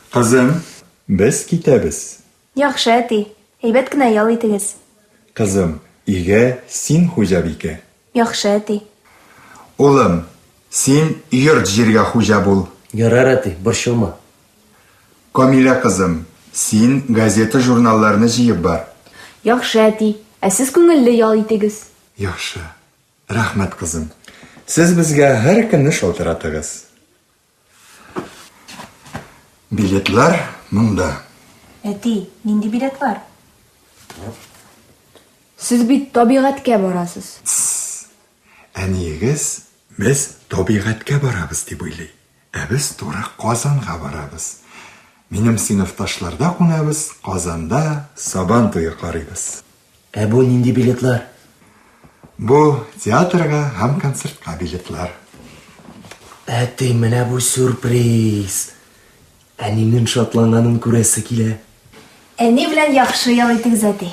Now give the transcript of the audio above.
Кызым, без китәбез. Яхшы, әти. Әйбәт кенә ял итегез. Кызым, өйгә син хуҗабикә. Яхшы, әти. Улым, син йорт-җиргә хуҗа бул. Ярар, әти, борчылма. Камилә кызым, син газета-журналларны җыеп бар. Яхшы, әти. Ә сез күңелле ял итегез. Яхшы. Рәхмәт, кызым. Сез безгә һәр көнне шалтыратыгыз. Билетлар монда. Әти, нинди билетлар? Сез бит табигатькә барасыз. Тсс. Әниегез без табигатькә барабыз дип уйлый. Ә без туры Казанга барабыз. Минем сыйныфташларда кунабыз, Казанда Сабан туе карыйбыз. Ә бу нинди билетлар? Бу театрга һәм концертка билетлар. Әти, менә бу сюрприз. Әнинең шатланганын күрәсе килә. Әни белән яхшы ял итегез, әти.